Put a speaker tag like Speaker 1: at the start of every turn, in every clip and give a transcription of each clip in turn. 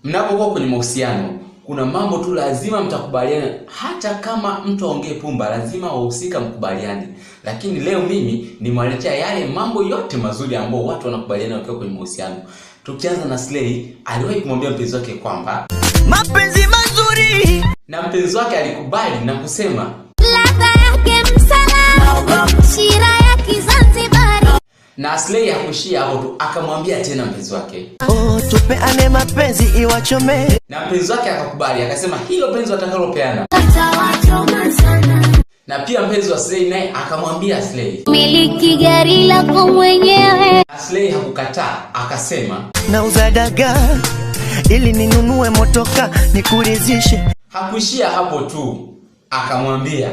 Speaker 1: Mnapokuwa kwenye mahusiano kuna mambo tu lazima mtakubaliana, hata kama mtu aongee pumba, lazima wahusika mkubaliane. Lakini leo mimi nimewaletea yale mambo yote mazuri ambayo watu wanakubaliana wakiwa kwenye mahusiano. Tukianza na Slay, aliwahi kumwambia mpenzi wake kwamba
Speaker 2: mapenzi mazuri,
Speaker 1: na mpenzi wake alikubali na kusema
Speaker 3: ladha yake msala, shira ya Kizanzibari.
Speaker 1: Na Slay hakuishia hapo tu, akamwambia tena mpenzi wake,
Speaker 2: oh, tupeane mapenzi iwachome,
Speaker 1: na mpenzi wake akakubali, akasema hilo penzi watakalopeana.
Speaker 3: Watawachoma sana.
Speaker 1: Na pia mpenzi wa Slay naye akamwambia Slay,
Speaker 3: Miliki gari lako mwenyewe.
Speaker 1: Slay hakukataa, akasema
Speaker 2: nauza dagaa ili ninunue motoka nikuridhishe.
Speaker 1: Hakuishia hapo tu, akamwambia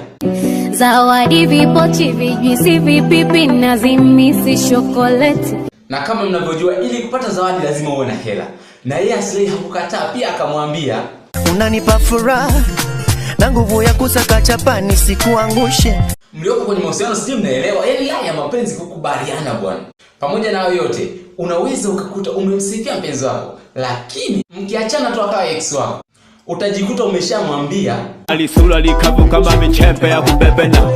Speaker 3: Zawadi, vipochi, vijwisi, vipipi na zimisi shokoleti.
Speaker 1: Na kama mnavyojua, ili kupata zawadi lazima uwe na hela, na yeye Slay hakukataa pia, akamwambia
Speaker 2: Unanipa furaha na nguvu ya kusaka chapani, sikuangushe.
Speaker 1: Mlioko kwenye mahusiano sijui mnaelewa, yaani la ya mapenzi kukubaliana bwana. Pamoja na hayo yote, unaweza ukakuta umemsifia mpenzi wako, lakini mkiachana tu akawa ex wako, utajikuta umeshamwambia
Speaker 4: alisula likavu kama michepe ya kubebena.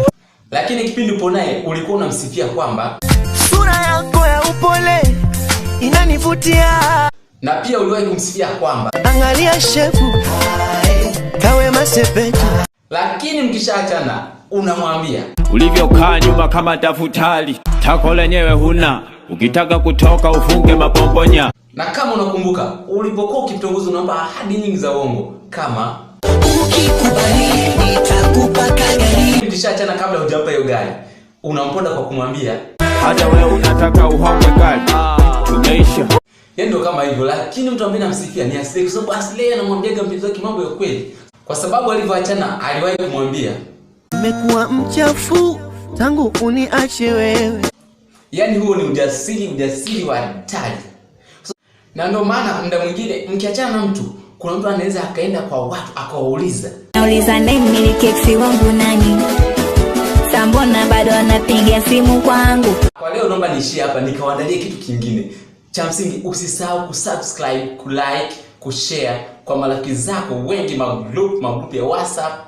Speaker 1: Lakini kipindi upo naye ulikuwa unamsifia kwamba
Speaker 2: sura yako ya upole inanivutia,
Speaker 1: na pia uliwahi kumsifia kwamba
Speaker 2: angalia shefu kawe masepetu,
Speaker 1: lakini mkishaachana unamwambia
Speaker 4: ulivyokaa nyuma kama daftari, tako lenyewe huna, ukitaka kutoka ufunge mabombonya.
Speaker 1: Na kama unakumbuka ulipokuwa ukimtongoza unampa ahadi nyingi za uongo kama
Speaker 2: ukikubali nitakupa kagari.
Speaker 1: Mkishaachana kabla hujampa hiyo gari, unamponda kwa kumwambia
Speaker 4: hata wewe unataka uhongwe gari, tumeisha.
Speaker 1: Yaani ndio kama hivyo, lakini mtu ambaye namsifia ni Aslay, kwa sababu Aslay anamwambiaga mpenzi wake mambo ya kweli. Kwa sababu alivyoachana aliwahi kumwambia
Speaker 2: nimekuwa mchafu tangu uniache wewe.
Speaker 1: Yaani huo ni ujasiri, ujasiri wa hatari. Na ndio maana muda mwingine mkiachana na mtu, kuna mtu anaweza akaenda kwa watu akawauliza,
Speaker 5: Nauliza nani miliki ex wangu nani? Sambona bado anapiga simu kwangu.
Speaker 1: Kwa leo naomba niishie hapa, nikawaandalie kitu kingine. Cha msingi usisahau kusubscribe, kulike, kushare kwa marafiki zako wengi, magroup ya WhatsApp.